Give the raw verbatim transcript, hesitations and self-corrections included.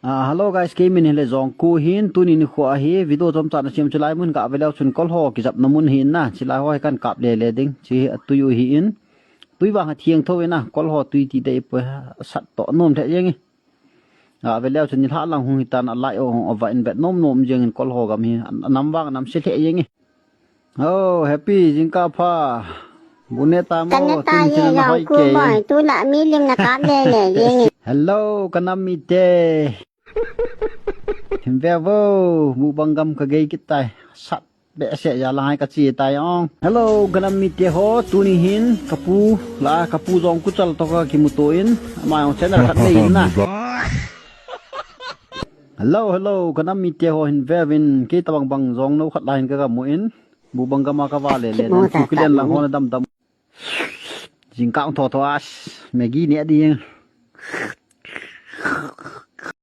Ah, hello guys, kei min hile Jongku hin, tuni nikho ahi, video chomcha na siam chulai mun ka veleu chun kol ho kijapna mun hin na, chilai ho hi kan kap lele ding, chi atui u hi in, tui vang a thiang tho ina, kol ho tui ti dei poi, sat to nom the jeng i. Ka veleu chun nilhah lang hung hitan a lai o hung ova in bet nom nom jeng in kol ho gam hi, nam vang nam se the jeng i. Oh, happy, jingkah pha. Bu ne ta mo, Kan ne ta tun ye, chin na Jongku hoi ke. Boy, tu la mi lim na kap le le ye. Hello, ka nam mite. Him ve vo, mukbang gam ka gei kit tai. Sat be se ya la hai ka chi tai ong. Hello, ka nam mite ho, tuni hin, ka pu la, ka pu Jongku chal to ka kimuto in. Ama ong channel khat nei in na. Hello, hello, ka nam mite ho hin ve vin, kei tabang bang jong no khat la hin ka gamu in. Mukbang gam a ka va le le, Kimo nan ta tu kilen ta lang mo. Ho na dam dam. Jingkah tho tho as, Maggi ne di.